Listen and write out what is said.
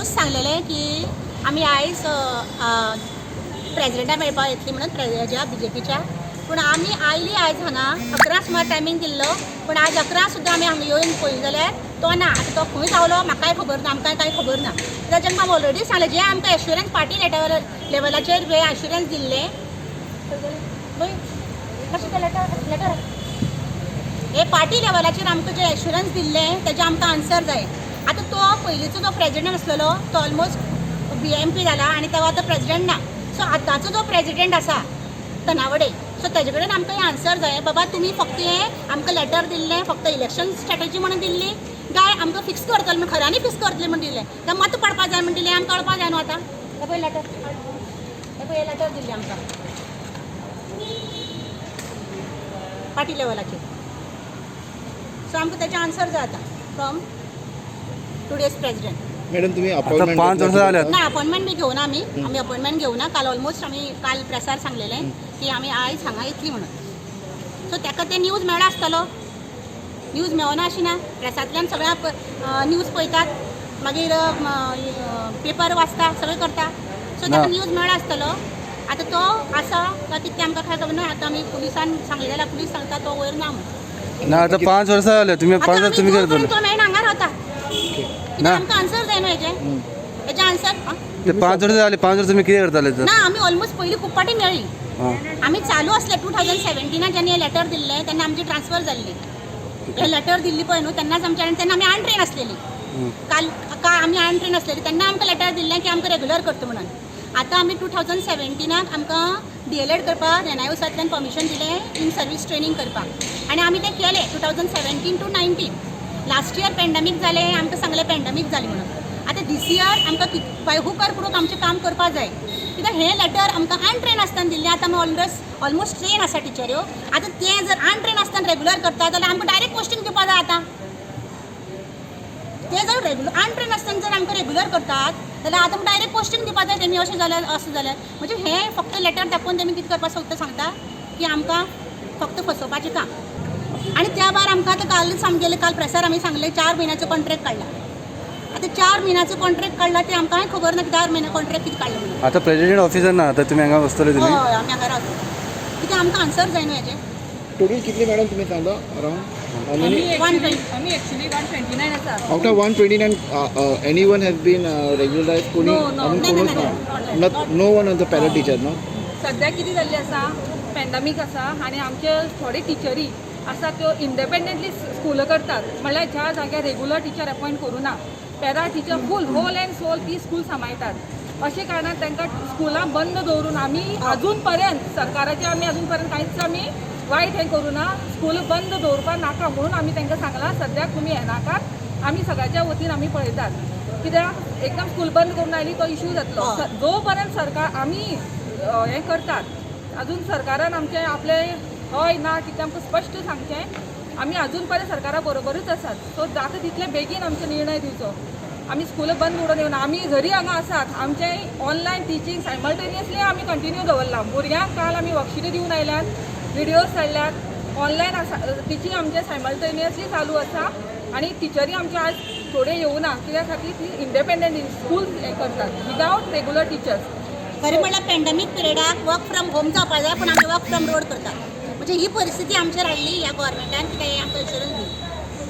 Almost सांगलेलें की आमी आयज प्रेजिडेंटा मेळपाक येतली म्हणून हेज्या बीजेपीच्या. पूण आमी आयली आयज हांगा 11 सुमार टायमींग दिल्लो, पूण आज 11 सुद्दां आमी हांगा येवन पळयली जाल्यार तो ना. आतां तो खंय धांवलो म्हाकाय खबर ना, आमकांय कांय खबर ना. कित्याक तांकां ऑलरेडी सांगलें, जें आमकां एश्युरन्स पार्टी लेवलाचेर जे एश्युरन्स दिल्लें कशें तें लेटर लेटर हे पार्टी लेवलाचेर आमकां जें एश्युरन्स दिल्लें तेजें आमकां आन्सर जाय. आतां तो पयलींचो जो प्रेजिडेंट आसलेलो तो ऑलमोस्ट बीएमपी जाला आनी तो आतां प्रेजिडेंट ना. सो आतांचो जो प्रेजिडेंट आसा तनावडे, सो तेजे कडेन आमकां हें आन्सर जाय, बाबा तुमी फक्त हें आमकां लेटर दिल्लें फक्त इलेक्शन स्ट्रेटजी म्हणून दिल्ली काय आमकां फिक्स करतले म्हण, खऱ्यांनी फिक्स करतले म्हण दिलें काय मत पडपा जाय म्हण दिलें, आमकां कळपा जाय न्हू. आतां हे पळय लेटर, हे पळय लेटर दिल्लें आमकां पार्टी लेवलाचेर. सो आमकां तेजें आन्सर जाय आतां फ्रॉम टुडेज प्रेजिडेंट. मॅडम, तुम्ही आता अपॉइंटमेंट 5 वर्सां जाल्यात. ना, अपॉइंटमेंट बी घेवना आमी, आमी अपॉइंटमेंट घेवना. काल ऑलमोस्ट आमी काल प्रेसार सांगलेलें की आमी आयज हांगा येतली म्हणून. सो ताका ते न्यूज मेळ्ळा आसतलो, न्यूज मेळना अशें ना. प्रेसांतल्यान सगळ्या न्यूज पळयतात, मागीर पेपर वाचता, सगळें करता. सो ताका न्यूज मेळ्ळा आसतलो. आतां तो आसा काय कितें आमकां काय खबर ना. आतां आमी पुलिसान सांगलें जाल्यार पुलीस सांगता तो वयर ना म्हणून. ना, आतां 5 वर्सां जाले तुमी, 5 आतां वर्सां आमी तुमी जो करतले. पर्यंत तो मेळना हांगा रावता. ना. आमकां आन्सर जाय न्हू हेजें, हेजें आन्सर. ते 5 वर्सां जाले, 5 वर्सां तुमी कितें करताले तर? ना, आमी ऑलमोस्ट पयलीं खूब फावटी मेळ्ळी. आमी चालू आसले 2017 जेन्ना हें लेटर दिल्लें तेन्ना आमची ट्रान्सफर जाल्ली. हें लेटर दिल्ली पळय न्हू तेन्नाच आमच्या, आनी तेन्ना आमी अनट्रेन आसलेली. काल का आमी अनट्रेन आसलेली तेन्ना आमकां लेटर दिल्लें की आमकां रेगुलर करता म्हणून. आतां आमी 2017 आमकां डीएलएड करपाक एनआयओसांतल्यान परमिशन दिलें इन सर्वीस ट्रेनींग करपाक, आनी आमी तें केलें 2017 to 19. Last year pandemic जालें, आमकां सांगलें पेंडमीक जालें म्हणून. आतां दीस इयर आमकां बाय हूक ऑर क्रूक आमचें काम करपाक जाय, कित्याक हें लेटर आमकां अनट्रेन आसतना दिल्लें. आतां आमी ऑलमोस्ट ट्रेन आसा टिचऱ्यो. आतां तें जर अनट्रेन आसतना रेगुलर करता जाल्यार आमकां डायरेक्ट पोस्टींग दिवपा जाय. आतां ते जर रेगुलर अनट्रेन आसतना जर आमकां रेगुलर करतात जाल्यार आतां डायरेक्ट पोस्टींग दिवपा जाय तेमी. अशें जाल्यार, अशें जाल्यार म्हणजे हें फक्त लेटर दाखोवन तेमी कितें करपाक सोदता सांगता की आमकां फक्त फसोवपाचें काम. आनी त्या भायर आमकां आतां कालच आमगेलें काल प्रेसार आमी सांगलें 4 म्हयन्याचो कॉन्ट्रॅक्ट काडला. आतां 4 म्हयन्याचो कॉन्ट्रॅक्ट काडला ते आमकांय खबर ना की 4 म्हयने कॉन्ट्रॅक्ट कितें काडलें म्हणून. आतां प्रेजिडेंट ऑफिसर ना, आतां तुमी हांगा बसतले तुमी? हय, आमी हांगा रावता कित्याक आमकां आन्सर जाय न्हू हेजें. टोटल कितले मॅडम तुम्ही सांगता अराउंड? आमी एक्चुअली 129 आसा. Out of 129, anyone has been regularize कोणी? No, no. अजून नाही, कोणूच नाही, ना, no one on the para teacher no? सद्या कितें जाल्लें आसा, पेंडमीक आसा आनी आमचे थोडे टिचरी आसा त्यो इंडिपेंडंटली स्कूल करतात. म्हणल्यार ज्या जाग्यार रेगुलर टिचर अपॉयंट करूं ना, para teacher full whole and sole ती स्कूल सांबाळटात. अशे कारणान तांकां स्कुलां बंद दवरून आमी अजून पर्यंत सरकाराचे आमी अजून पर्यंत कांयच आमी वायट हें करूं ना. स्कूल बंद दवरपाक नाका म्हणून आमी तांकां सांगलां, सद्याक तुमी येनाकात, आमी सगळ्याच्या वतीन आमी पळयतात. कित्याक एकदम स्कूल बंद करून आयली तो इशू जातलो. जो पर्यंत सरकार आमी हें करतात, अजून सरकारान आमचें आपलें हय ना कितें आमकां स्पश्ट सांगचें. आमी अजून पर्यंत सरकारा बरोबरूच आसात. सो जाता तितले बेगीन आमचो निर्णय दिवचो. आमी स्कूल बंद उडोवन येवना. आमी जरी हांगा आसात, आमचें ऑनलायन टिचींग सायमल्टेनियसली आमी कंटिन्यू दवरलां. भुरग्यांक काल आमी वर्कशीटां दिवन आयल्यात, विडियोज धाडल्यात, ऑनलायन आसा टिचींग आमचें सायमल्टेनियसली चालू आसा. आनी टिचरी आमच्यो आज थोडे येवना कित्या खातीर ती इंडिपेंडंट स्कूल हें करतात विदावट रेगुलर टिचर्स. खरें म्हणल्यार पेंडमीक पिरियडाक वर्क फ्रॉम होम जावपा जाय, पूण आमी वर्क फ्रॉम रोड करतात. म्हणजे ही परिस्थिती आमचेर हाडली ह्या गोवोरमेंटान, कित्याक हें आमकां एश्युरन्स दिली.